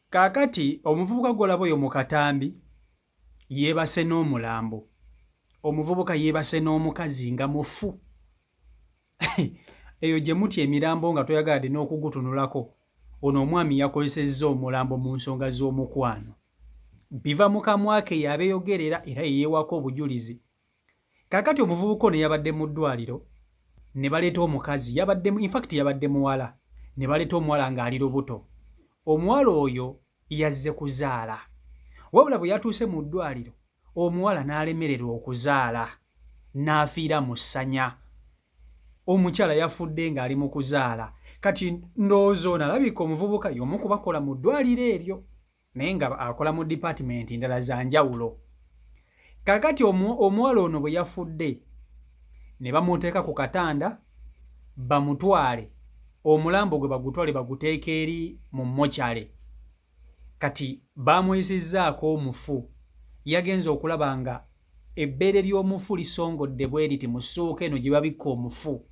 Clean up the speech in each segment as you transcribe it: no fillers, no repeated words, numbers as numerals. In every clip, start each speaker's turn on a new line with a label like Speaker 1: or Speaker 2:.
Speaker 1: Kaakati omuvubuka gw'olaba oyo mu katambi yeebase n'omulambo. Omuvubuka yeebase n'omukazi nga mufu. Eyo gye mutya emirambo nga toyagadde n'okugutunulako, ono omwami yakozesezza omulambo mu nsonga z'omukwano. Biva mu kamwa ke y'abeeyogerera era ye yeewaako obujulizi. Kaakati omuvubuka ono yabadde mu ddwaliro ne baleeta omukazi, yabadde in fact yabadde muwala, ne baleeta omuwala ng'ali lubuto. Omuwala oyo yazze kuzaala. Wabula bwe yatuuse mu ddwaliro omuwala n'alemererwa okuzaala n'afiira mu ssanya. Omukyala yafudde ng'ali mu kuzaala. Kati ndowooza ono alabika omuvubuka y'omu ku bakola mu ddwaliro eryo. Naye nga akola mu dipaatimenti ndala za njawulo. Kaakati omuwala ono bwe yafudde ne bamuteeka ku katanda bamutwale, omulambo gwe bagutwale baguteeke eri mu mochale. Kati baamuyisizzaako omufu, yagenze okulaba nga ebbeere ly'omufu lisongodde bwe liti mu ssuuka eno gye babikka omufu.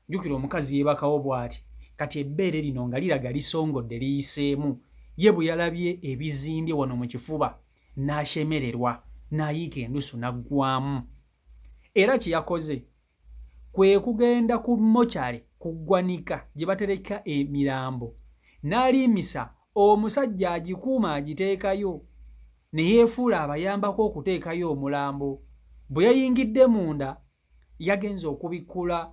Speaker 1: Jjukira omukazi yeebakawo bw'ati, kati ebbeere lino nga liraga lisongodde liyiseemu. Ye bwe yalabye ebizimbye wano mu kifuba n'ashemererwa n'ayiika endusu n'aggwamu. Era kye yakoze kwe kugenda ku mochale ku ggwanika gye batereka emirambo n'aliimisa omusajja agikuuma agiteekayo ne yeefuula abayambako okuteekayo omulambo. Bwe yayingidde munda yagenze okubikkula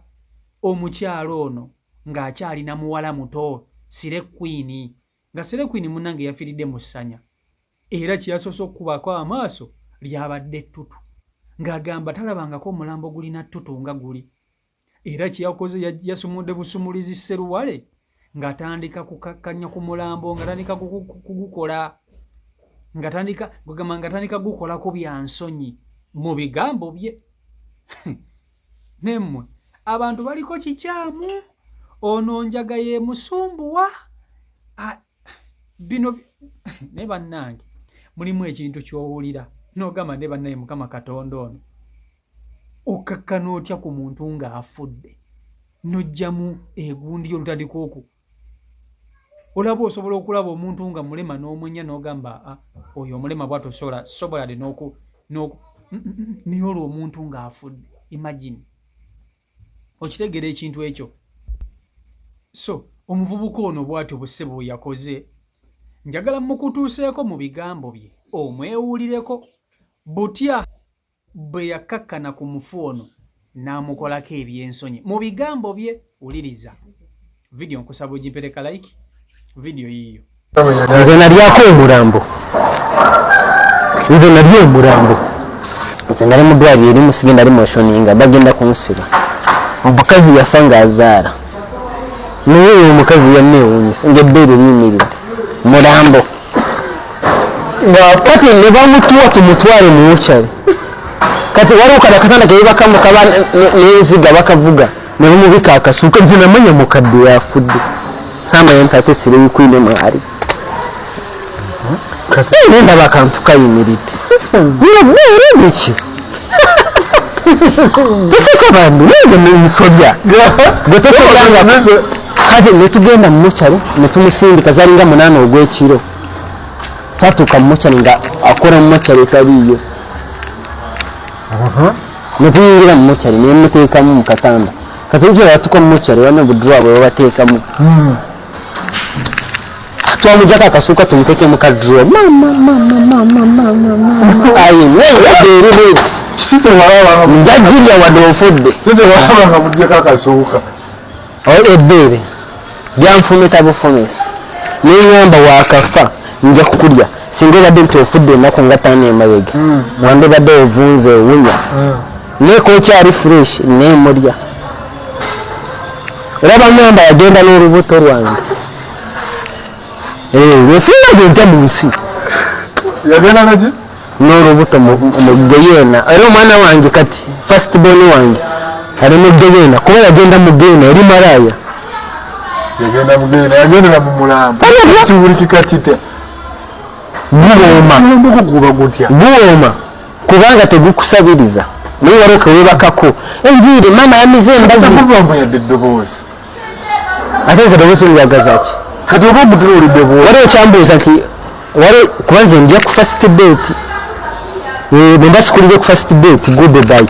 Speaker 1: omukyala ono ng'akyalina muwala muto Sire Queen, nga Sire Queen munnange yafiiridde mu ssanya era kye yasoose okukubako amaaso lyabadde ttutu ng'agamba talabangako omulambo gulina ttutu nga guli era kye yakoze yasumudde busumulizi Sseruwale ng'atandika kukakkanya ku mulambo ng'atandika kugukola ng'atandika kugamba ng'atandika gukolako bya nsonyi mu bigambo bye. Nemmwe abantu baliko kikyamu, ono njaga yemusumbuwa bino. Naye bannange mulimu ekintu ky'owulira n'ogamba ne bannaye Mukama Katonda ono okkakkana otya ku muntu ng'afudde n'oggyamu egundi yo olutandika oku olaba osobola okulaba omuntu nga mulema n'omwenya n'ogamba ah, oyo omulema bwati osobola sobola de noku noku naye olwo omuntu ng'afudde, imagine, okitegeera ekintu ekyo. So omuvubuka ono bw'atyo busebo bwe yakoze. Njagala mukutuuseeko mu bigambo bye omwewulireko butya bwe yakkakkana ku mufu ono n'amukolako eby'ensonyi mu bigambo bye. Wuliriza vidiyo, nkusaba ogimpereka like vidiyo yiiyo.
Speaker 2: Nze nalyako omulambo, nze nalya omulambo. Nze nali mu ddwaliro erimu, sigenda ali motioninga, bagenda kunsiba. Omukazi yafa ng'azaala, naye oyo omukazi yanneewuunyisa ng'ebbeere liyimiridde mulambo. Kati ne bamutuwa tumutwale mu mochari. Kati waliwo kano akatanda kebebakamu kaba n'enziga bakavuga ne bamubika akasuuka. Nze namanya mukadde yafudde, saamanya nti ate sireyikwine mwali. Naye ndaba akantu kayimiridde nga bbeere biki toseka bambi, nange nsobya gwe tosobyanga. Kati netugenda mu mochari netumusindika, zalinga 8 ogw'ekiro twatuuka mu mochari nga akola mu mochari etaliiyo. Netuyingira mu mochari nemuteekamu mu katanda. Kati ojja watuuka mu mochari wano obudrwa bwe babateekamu, twamujjako akasuuka tumuteeke mu kadro. Mama mama mama mama mama, ayi eri bweti njagirya wadde ofudde.
Speaker 3: Tewalabanga mujjeko akasuuka?
Speaker 2: Ebbeere lyanfumita bufumisi neŋŋamba wakafa nja kukulya. Singa obadde nti ofudde ennaku nga 5 emabega, wandibadde ovunze ewunya, naye kokyali fresh nemulya. Era baŋŋamba yagenda n'olubuto lwange. Nze singa ntya mu nsi.
Speaker 3: Yagenda naki?
Speaker 2: N'olubuto mu geyeena. Era omwana wange kati first born wange ali mu geyeena kuba yagenda mu geyeena eri malaaya.
Speaker 3: Yagenda mugenda yagendera mu mulambo kiwulikika kitya?
Speaker 2: Guwooma.
Speaker 3: Mulambo guba gutya?
Speaker 2: Guwooma kubanga tegukusabiriza, naye waliwo kewebakako enviiri maama yamize embazi.
Speaker 3: Teguvaamu yadde eddoboozi.
Speaker 2: Ate nze ddoboozi lyagaza ki?
Speaker 3: Kati oba omutunuulidde bwo
Speaker 2: Waliwo kyambuuza nti Wali kuba nze ndya ku first date. Eh, bwe mba sikulidde ku first date, good bye.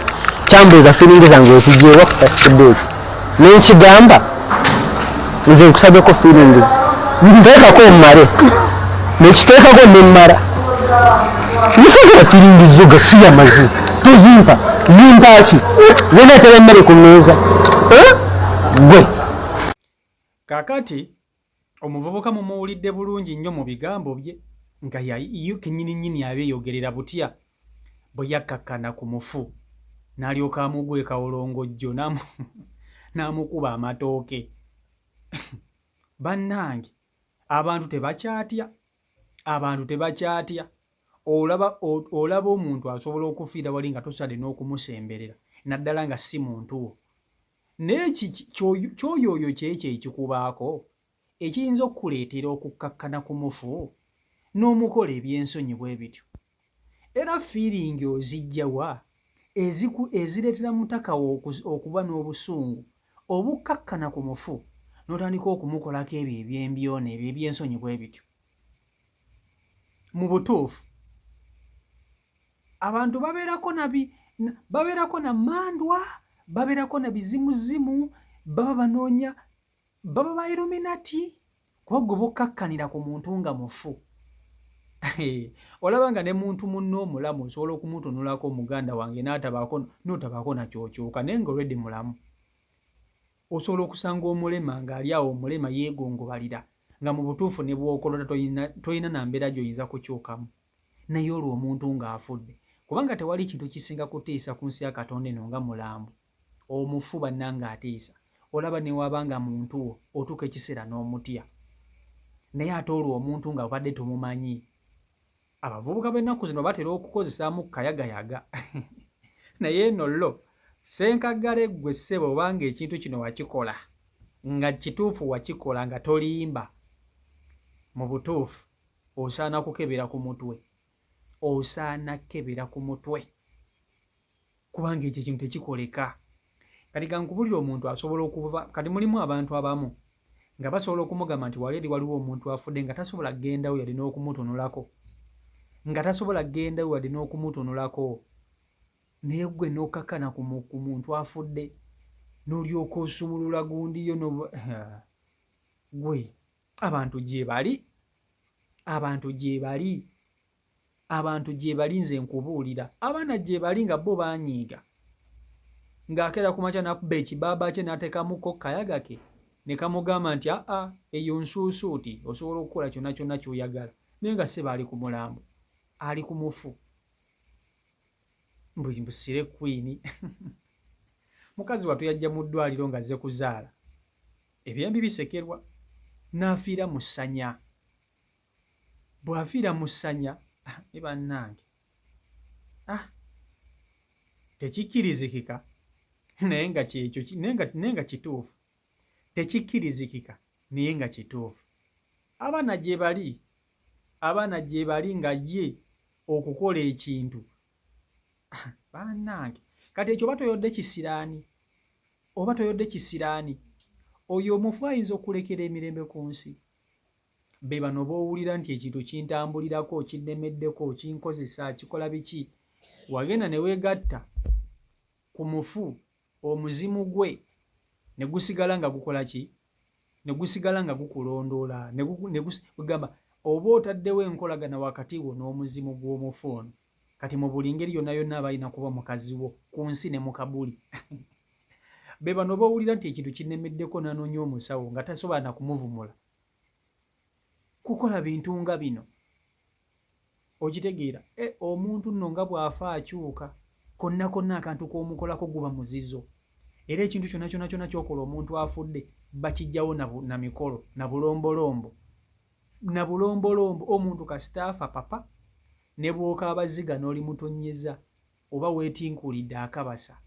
Speaker 2: Kyambuuza feeling zange oziggyewa ku first date. Ne nkigamba nze nkusabyeko feelings. Nteekako mmale. Nekiteekako ne mmala. Musagala feelings zo gasiya mazi. Tozimpa. Zimpa ki? Nze neetera emmere ku mmeeza. Eh? Gwe.
Speaker 1: Kaakati omuvubuka mumuwulidde bulungi nnyo mu bigambo bye nga ye kennyini nnyini abeeyogerera butya bwe yakkakkana ku mufu n'alyoka amugwa ekawolongojjo n'amukuba amatooke. Bannange abantu tebakyatya, abantu tebakyatya. Olaba olaba omuntu asobola okufiira wali nga tosadde n'okumusemberera naddala nga si muntu wo. Naye kyoyooyo kyekyo ekikubaako ekiyinza okukuleetera okukkakkana ku mufu n'omukola eby'ensonyi bwe bityo? Era fiiringi oziggya wa ezireetera mutaka wo okuba n'obusungu obukkakkana ku mufu n'otandika okumukolako ebyo eby'embyone ebyo eby'ensonyi bwe bityo? Mu butuufu abantu babeerako na babeerako na mmandwa, babeerako na bizimuzimu, baba banoonya baba ba Illuminati kuba gwe bokkakkanira ku muntu nga mufu. Olaba nga ne muntu munno omulamu osobola okumutunulako muganda wange n'atabaako n'otabaako na ky'okyuka naye nga already mulamu. Osobola okusanga omulema ng'ali awo omulema yeegongobalira nga mu butuufu ne bw'okolota tolina na mbeera gy'oyinza kukyukamu. Naye olwo omuntu ng'afudde kubanga tewali kintu kisinga kutiisa ku nsi ya Katonda eno nga mulambo. Omufu bannange atiisa. Olaba ne waba nga muntu wo otuuka ekiseera n'omutya. Naye ate olwo omuntu nga obadde tomumanyi. Abavubuka b'ennaku zino batera okukozesaamu kayagayaga. Naye eno lo ssenkaggale ggwe ssebo oba ng'ekintu kino wakikola nga kituufu wakikola nga tolimba mu butuufu osaana kukebera ku mutwe. Osaana kukebera ku mutwe kubanga ekyo ekintu tekikoleka. Kati kankubulire omuntu asobola okuva kati mulimu abantu abamu nga basobola okumugamba nti wali eri waliwo omuntu afudde nga tasobola kugendawo yadde n'okumutunulako nga tasobola kugendawo yadde n'okumutunulako naye gwe n'okakkana ku muntu afudde n'olyoka osumulula gundiyo no gwe abantu gyebali abantu gyebali abantu gyebali nze nkubuulira abaana gyebali nga bo banyiiga ng'akeera ku makya n'akuba ekibaaba kye n'ateekamuko kayaga ke ne kamugamba nti aa eyo nsuusuuti osobola okukola kyonna kyonna ky'oyagala naye nga ssebo ali ku mulambo ali ku mufu mbu mbusire kwini mukazi wattu yajja mu ddwaliro ng'azze kuzaala ebyembi bisekerwa n'afiira mu ssanya bw'afiira mu ssanya ah, ne bannange ah, tekikkirizikika naye nga kyekyo naye nga kituufu tekikkirizikika naye nga kituufu abaana gye bali abaana gye bali nga ye okukola ekintu ah, bannange kati ekyo oba toyodde kisiraani oba toyodde kisiraani oyo omufu ayinza okulekera emirembe ku nsi Be bano b'owulira nti ekintu kintambulirako, kinnemeddeko, kinkozesa, kikola biki. Wagenda ne weegatta ku mufu, omuzimu gwe ne gusigala nga gukola ki? Ne gusigala nga gukulondoola. Ne gu, ne gu, gamba oba otaddewo enkolagana wakati wo n'omuzimu gw'omufu ono. Kati mu buli ngeri yonna yonna aba alina kuba mukazi wo ku nsi ne mu kabuli. Be bano b'owulira nti ekintu kinnemeddeko n'anoonya omusawo nga tasobola na kumuvumula. Kukola bintu nga bino. Okitegeera? E, omuntu nno nga bw'afa akyuka, konna konna akantu k'omukolako guba muzizo. Era ekintu kyonna kyonna kyonna ky'okola omuntu afudde bakiggyawo na, na mikolo, na bulombolombo. Na bulombolombo. Omuntu kasita afa papa, ne bw'okaaba zziga n'olimutonnyeza, oba weetinkuulidde akabasa,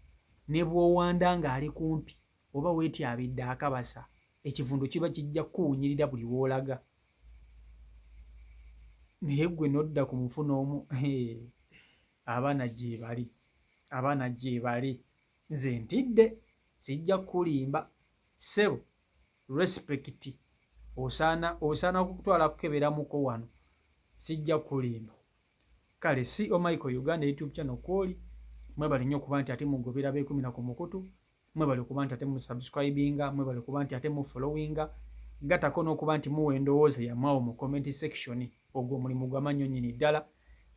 Speaker 1: ne bw'owanda ng'ali kumpi, oba weetyabidde akabasa, ekivundu kiba kijja kukuwunyirira buli w'olaga. Naye ggwe n'odda ku mufu n'omu abaana gyebali, abaana gyebali. Nze ntidde, sijja kukulimba. Ssebo, respect, osaana, osaana kutwala kukeberamuko wano. Sijja kulimba. Kale CO Michael Uganda YouTube channel kwoli, mwebale nnyo okuba nti ate mugobera beekumira ku mukutu, mwebale okuba nti ate musubscribinga, mwebale okuba nti ate mufollowinga, gatako n'okuba nti muwa endowooza yammwe awo mu comment section. Ogwo omulimu gw'amaanyi nnyini ddala.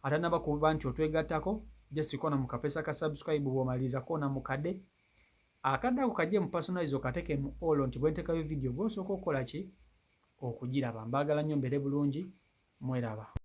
Speaker 1: Atanaba kuba nti otwegattako, just kona mu kapesa ka subscribe, bw'omaliriza kona mu kade akadde ako kajje mu personalize, okateeke mu all, nti bwe nteekayo video gw'osooka okukola ki okugiraba. Mbaagala nnyo, mbeere bulungi, mweraba.